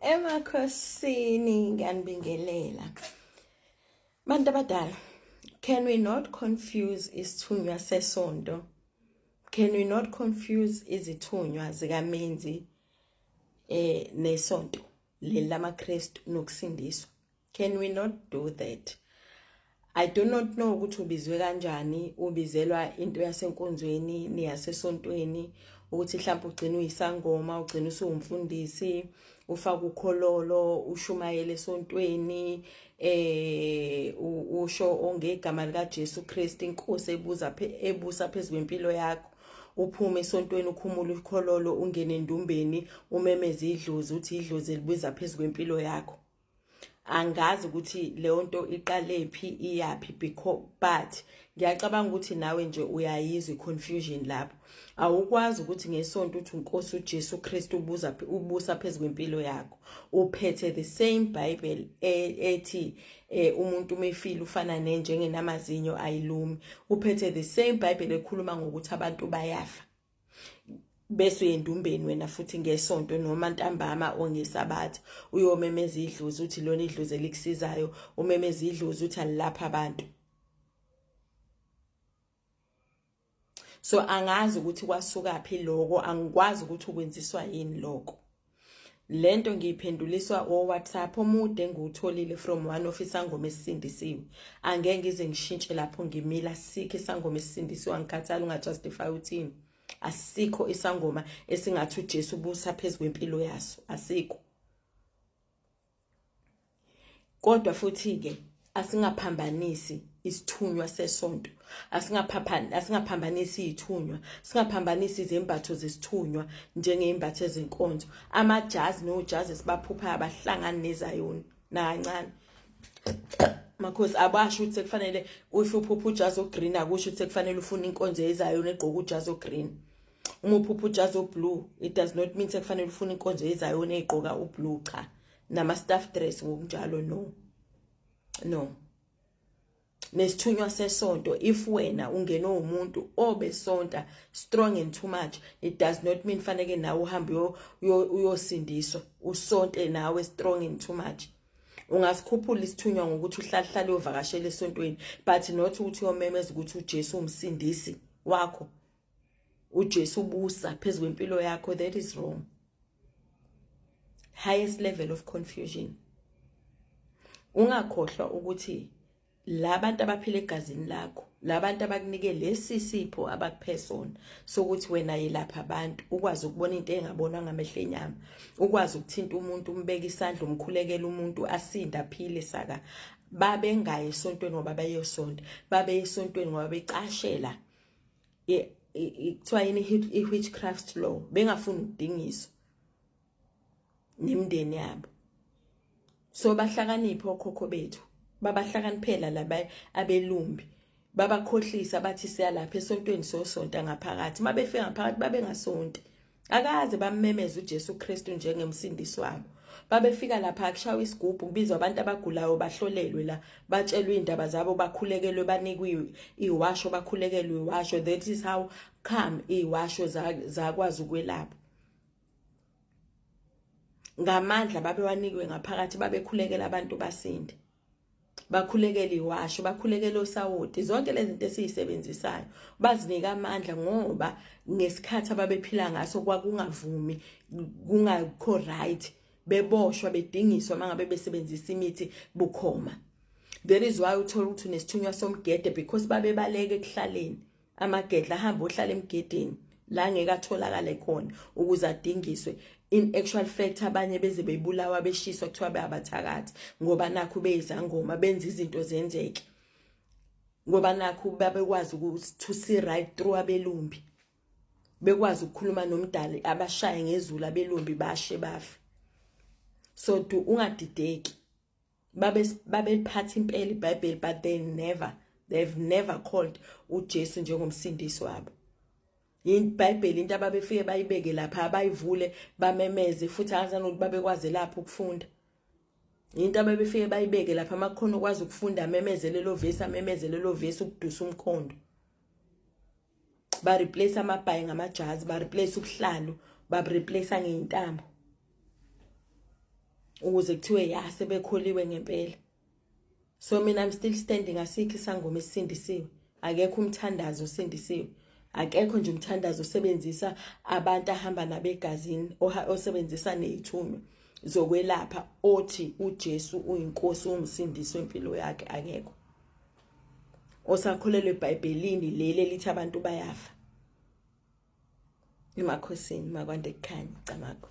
Emakhosini ngiyanibingelela. Bantu abadala, can we not confuse isithunywa sesonto? Can we not confuse izithunywa zikamenzi nesonto leli lamaKristu nokusindiswa? Can we not do that? I do not know ukuthi ubizwe kanjani, ubizelwa into yasenkonzweni neyasesontweni, ukuthi mhlawumbe ugcina uyisangoma, ugcina usuwumfundisi, ufaka ukhololo, ushumayele esontweni, usho ongegama lika Jesu Kristu inkosi ebuza ebusa phezulu kwempilo yakho. Uphume esontweni ukhumule ukhololo ungene endumbeni umemeze idlozi uthi idlozi elibuza phezulu kwempilo yakho. Angazi ukuthi leyo nto iqalephi iyaphi because but ngiyacabanga ukuthi nawe nje uyayizwa i-confusion lapho. Awukwazi ukuthi ngesonto uthi uNkosi uJesu Kristu ubuza ubusa phezu kwempilo yakho uphethe the same Bible ethi umuntu umefile ufana nenjengenamazinyo ayilumi, uphethe the same Bible ekhuluma ngokuthi abantu bayafa, bese uyendumbeni wena futhi ngesonto noma ntambama ongesabatha uyomemeza idlozi uthi lona idlozi elikusizayo, umemeza idlozi uthi alilapha abantu. So angazi ukuthi kwasukaphi lokho, angikwazi ukuthi ukwenziswa yini lokho. Lento ngiyiphenduliswa o WhatsApp omude engiwutholile from one of isangoma esisindisiwe. Angeke ngize ngishintshe lapho ngimila, sikho isangoma esisindisiwe, angikhathali ungajustify uthini. Asikho isangoma esingathi uJesu ubusa phezu kwempilo yaso, asikho. Kodwa futhi ke asingaphambanisi isithunywa sesonto, asingaphambanisi izithunywa, singaphambanisi izembatho zesithunywa njengezimbatho ezenkonzo. Amajazi nojazi esibaphuphayo abahlangani nezayoni nakancane. Makhosi abasho ukuthi sekufanele ufe uphupha ujazi ogreen, akusho ukuthi sekufanele ufune inkonzo yezayoni egqoka ujazi ogreen. Uma uphupha ujazi oblue, it does not mean sekufanele ufune inkonzo yezayoni egqoka ublue, cha. Nama staff dress ngokunjalo, no no. Nesithunywa sesonto, if wena ungene umuntu obesonta strong and too much, it does not mean faneke nawe uhambe uyosindiswa usonte nawe strong and too much. Ungasikhuphula isithunywa ngokuthi uhlale uyovakashela esontweni, but not ukuthi uyomemeza ukuthi uJesu umsindisi wakho, uJesu ubusa phezu kwempilo yakho. That is wrong. Highest level of confusion. Ungakhohlwa ukuthi labantu abaphila egazini lakho, labantu abakunike lesi sipho abakuphe sona sokuthi wena yelapha abantu, ukwazi ukubona into engabonwa ngamehlo enyama, ukwazi ukuthinta umuntu, umbeke isandla, umkhulekela umuntu asinde aphile saka. Babengayi esontweni ngoba bayosonta, babe esontweni ngoba becashela kuthiwa yini, i-witchcraft law, bengafuni ukudingiswa nemindeni yabo. So bahlakaniphe okhokho bethu, babahlakaniphela laba abelumbi, babakhohlisa bathi siyalapha esontweni sosonta ngaphakathi. Mabefika ngaphakathi babengasonti, akaze bammemeze uJesu Kristu njengemsindisi wabo. Babefika lapha akushawa isigubhu, kubizwa abantu abagulayo bahlolelwe la, batshelwe indaba zabo, bakhulekelwe, banikwe iwasho, bakhulekelwe iwasho. That is how come iwasho zakwazi ukwelapha ngamandla babewanikwe ngaphakathi. Babekhulekela abantu basinde, bakhulekela iwasho, bakhulekela osawoti, zonke lezi zinto esizisebenzisayo bazinika amandla, ngoba ngesikhathi ababephila ngaso kwakungavumi, kungakho right, beboshwa bedingiswa mangabe besebenzisa imithi bukhoma. That is why uthola ukuthi unesithunywa somgede, because babebaleka ekuhlaleni, amagedla ahamba ohlala emgedeni la ngeke atholakale khona ukuze adingiswe. In actual fact abanye beze bebulawa, beshiswa, kuthiwa bayabathakathi ngoba nakhu beyizangoma benza izinto zenzeke, ngoba nakhu babekwazi to see right through abelumbi, bekwazi ukukhuluma nomdali abashaye ngezulu abelumbi bashe bafe. So do ungadideki, babeliphatha impela iBhayibheli, but they've never called uJesu njengomsindisi wabo. IBhayibheli into ababefike bayibeke lapha, abayivule bamemeze, futhi angazani ukuthi babekwazi lapho ukufunda. Into ababefike bayibeke lapha, makukhona ukwazi ukufunda amemeze lelo vesi, amemeze lelo vesi ukudusa umkhondo. Ba replace amabhayi ngamajazi, ba replace ubuhlalu, ba replace ngeintambo. Ukuze kuthiwe ya, sebekholiwe ngempela. So mina I'm still standing, asikho isangoma esisindisiwe, akekho umthandazo osindisiwe, akekho nje umthandazo osebenzisa abantu ahamba nabegazini, osebenzisa nezithunywa zokwelapha, othi uJesu uyinkosi, umsindisi wempilo yakhe. Akekho osakholelwa eBhayibhelini leli elithi abantu bayafa. Emakhosini, makwande kukhanya. Camagu.